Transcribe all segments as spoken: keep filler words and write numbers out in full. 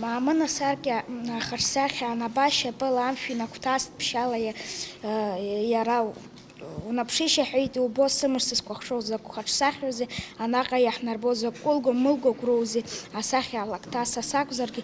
Мамына саркьа ахаҿсахьа анаба шьапыла амшә инагәҭаст ԥшьала иа-, э, иара унаԥшишь, иҳәеит, иубо сымыш сызкәыхшоу закә хаҿсахьоузеи, анаҟа иаҳнарбо закә кәылго-мылгоуп роузеи, асахьа алакҭа са сакәзаргьы,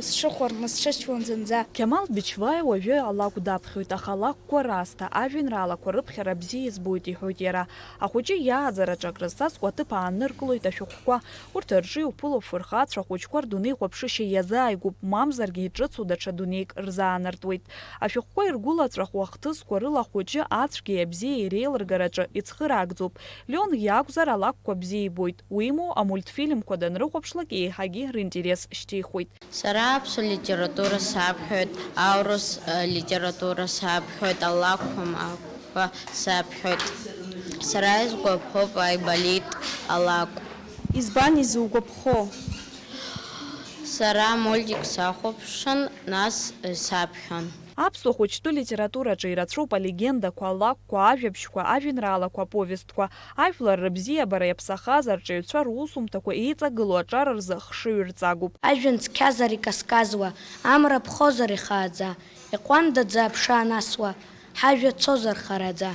сшыхәарны сҽысшьуан зынӡа. Қьамал Бичваиа уажәы алакә даԥхьоит, аха алакәқәа раасҭа ажәеинраалақәа рыԥхьара бзиа избоит, иҳәоит иара. Ахәыҷы иааӡараҿы акрызҵазкуа аҭыԥ ааныркылоит ашәҟәқәа. Урҭ рҿы иуԥыло фырхацәа ахәыҷқәа рдунеи хәаԥшышьа иазааигәоуп, мамзаргьы иҿыцу даҽа дунеик рзаанартуеит. Ашәҟәқәа иргәылаҵәаху ахҭысқәа рыла ахәыҷы ацәгьеи абзиеи реилыргараҿы ицхыраагӡоуп. Леон иакәзар, алакәқәа бзиа ибоит. Уимоу, амультфильмқәа данрыхәаԥшлак еиҳагьы ринтерес шьҭихуеит. Сара аԥсуа литература саԥхьоит, аурыс, э, литература саԥхьоит, алакәқәа мақәқәа саԥхьоит. Сара исгәаԥхоуп Аиболит алакә. Избан изугәаԥхо? Сара мультик сахәаԥшын, нас, э, саԥхьон. Аԥсуа хәыҷтәы литератураҿы ирацәоуп алегендақәа, алакәқәа, ажәабжьқәа, ажәеинраалақәа, аповестқәа. Ажәлар рыбзиабара иаԥсахаз арҿиаҩцәа русумҭақәа еиҵагылоу аҿар рзы хшыҩ рҵагоуп. Ажәҩан цқьазар икасказуа, амра ԥхозар ихааӡа, иҟәандаӡа аԥша анасуа, ҳажәа цозар хараӡа,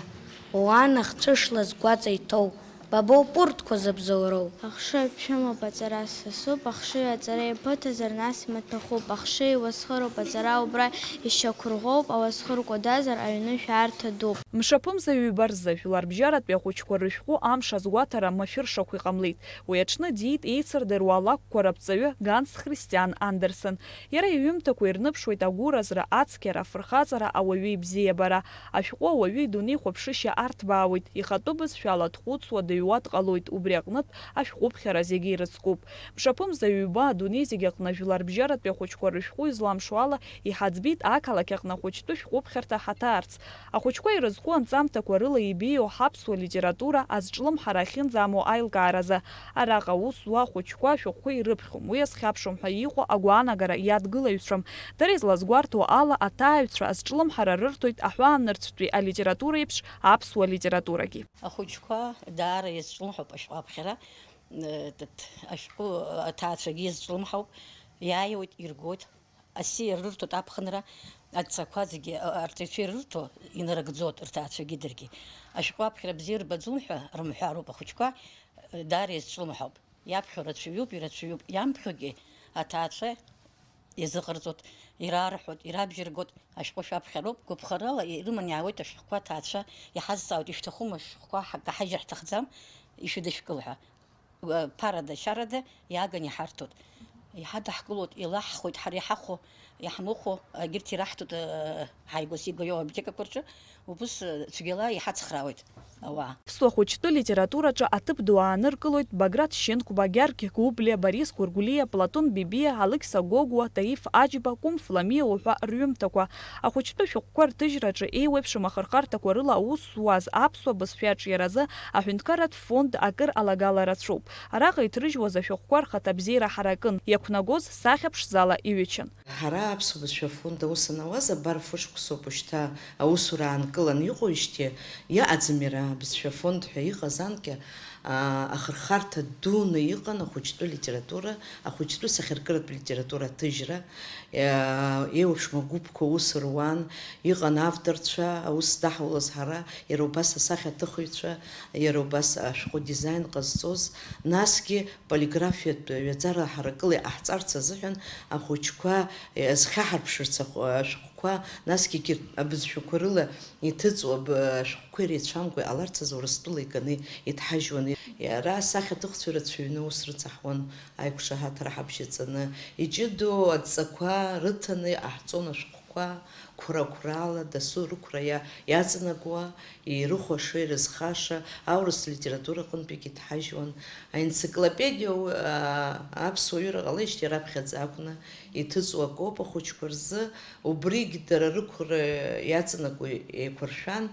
уан ахцәышла згәаҵа иҭоу, ба боуп урҭқәа зыбзоуроу. Ахшыҩ аԥшәымоуп аҵара сасуп, ахшыҩ аҵара иаԥыҭазар нас имаҭәахәуп, ахшыҩ иуасхыроуп аҵара убра ишьақәырӷәӷәоуп, ауасхыр кәадазар аҩны шәаарҭа дууп. Мшаԥымза ҩба рзы жәларбжьаратәи ахәыҷқәа рышәҟәы амш азгәаҭара машәыршақә иҟамлеит. Уи аҽны диит еицырдыруа алакәқәа раԥҵаҩы Ганс Христиан Андерсен. Иара иҩымҭақәа ирныԥшуеит агәыразра, ацқьара, афырхаҵара, ауаҩы ибзиабара. Ашәҟәы ауаҩы идунеихәаԥшышьа арҭбаауеит, ихатәы бызшәала дхәыцуа, дыҩуа дҟалоит, убри аҟнытә ашәҟәыԥхьара зегьы ирыцкуп. Мшаԥымза ҩба адунеи зегь аҟны жәларбжьаратәи ахәыҷқәа рышәҟәы изламшо ала, иҳаӡбеит ақалақь аҟны ахәыҷтәы шәҟәыԥхьарҭа ҳаҭаарц. Ахәыҷқәа ирызку анҵамҭақәа рыла ибеиоу ҳаԥсуа литература азҿлымҳара ахьынӡамоу аилкааразы. Араҟа аус зуа ахәыҷқәа ашәҟәқәа ирыԥхьом, уи азхьаԥшуам ҳәа иҟоу агәаанагара иадгылаҩцәам. Дара излазгәарҭо ала, аҭааҩцәа азҿлымҳара рырҭоит аҳәаанырцәтәи алитература еиԥш аԥсуа литературагьы. Ахәыҷқәа даара иазҿлымҳауп ашәҟәы аԥхьара, э, тыт-, ашәҟәы аҭаацәагьы иазҿлымҳауп, иааиуеит, иргоит. Асиа рырҭоит аԥхынра, адҵақәа зегьы, а, арҵаҩцәа ирырҭо, инарыгӡоит рҭаацәагьы даргьы. Ашәҟәы аԥхьара бзиа рбаӡом ҳәа рымҳәароуп ахәыҷқәа, даара иазҿлымҳауп. Иаԥхьо рацәаҩуп, ирацәаҩуп. Иамԥхьогьы аҭаацәа иазыҟарҵоит, ираарҳәоит, ирабжьаргоит. Ашәҟәы шәаԥхьароуп, гәаԥхарала ирыманы иаауеит ашәҟәқәа аҭаацәа, иҳазҵаауеит, ишәҭахума ашәҟәқәа ҳа-, ҳаҳажьыр ҳҭахӡам, ишәыдышәкыл ҳәа. Ԥарада, чарада иааганы иҳарҭоит. Иҳадаҳкылоит, илаҳхуеит, ҳара иҳахәо, иаҳмыхәо, егьырҭ ираҳҭоит, ҳаигәа-сигәа иоуа аиблиотекақәа рҿы, убыс цәгьала иҳацхраауеит ауаа. Аԥсуа хәыҷтәы литератураҿы аҭыԥ ду ааныркылоит Баграт Шьынқәба, Гьаргь Гәыблиа, Борис Гәыргәлиа, Платон Бибиа, Алықьса Гогәуа, Таиф Аџьба, Кәымф Ламиа уҳәа рҩымҭақәа. Ахәыҷтәы шәҟәқәа рҭыжьраҿы еиуеиԥшым ахырхарҭақәа рыла аус зуаз аԥсуа бызшәа аҿиаразы аҳәынҭқарратә фонд акыр алагала рацәоуп. Араҟа иҭрыжьуаз ашәҟәқәа рхаҭабзиара ҳаракын, иақәнагоз сахьа ԥшӡала иҩычан. Ҳара аԥсуа бызшәа фонд аус анауаз абар фышықәсоуп уажәшьҭа аусура аанкыланы иҟоуижьҭеи, иаҟаӡам иара абызшәа фонд ҳәа иҟаз анкьа, аа, ахырхарҭа дуны иҟан ахәыҷтәы литература, ахәыҷтәы сахьаркыратә литература аҭыжьра, иа-, еиуеиԥшым агәыԥқәа аус руан, иҟан авторцәа, аус здаҳулаз ҳара, иара убас асахьаҭыхыҩцәа, иара убас ашәҟәы дизаин ҟазҵоз, насгьы полиграфиатә ҩаӡара ҳаракыла иҟаҳҵарц азыҳәан ахәыҷқәа, иазхьаҳарԥшырц ахә-, ашәҟәқәа, насгьы егьырҭ абызшәақәа рыла иҭыҵуа аб-, ашәҟәқәа иреицәамкәа иҟаларц азы Урыстәыла иганы иҭҳажьуан. Иара асахьаҭыхцәа ирацәаҩны аус рыцаҳуан, аиқәшаҳаҭра ҳабжьаҵаны, иҷыдоу адҵақәа рыҭаны иҟаҳҵон ашәҟәқәа, қәра-қәрала, дасу рықәра иа-, иаҵанакуа, ирыхәаша, ирызхаша, аурыс литература аҟынтәигьы иҭҳажьуан. Аенциклопедиа у-, аа, аԥсуа ҩыра ҟалеижьҭеи раԥхьаӡа акәны иҭыҵуа акоуп ахәыҷқәа рзы, убригь дара рықәра иаҵанакуа еиқәыршәан,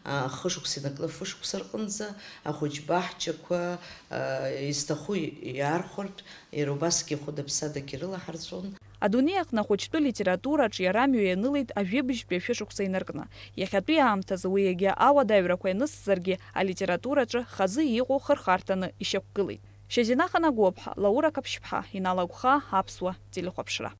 аа, хышықәса инаркны фышықәса рҟынӡа ахәыҷ баҳчақәа, аа, изҭаху иаархәартә, иара убасгьы хәыда-ԥсадагьы рылаҳарҵәон. Адунеи аҟны ахәыҷтәы литература аҿиара амҩа ианылеит ажәибжьтәи ашәышықәса инаркны. Иахьатәи аамҭазы уи егьа ауадаҩрақәа ианысзаргьы, алитератураҿы хазы иҟоу хырхарҭаны ишьақәгылеит. Шьазина Ханагәыаԥҳа, Лаура Қаԥшьԥҳа, Инал Агәхаа, Аԥсуа телехәаԥшра.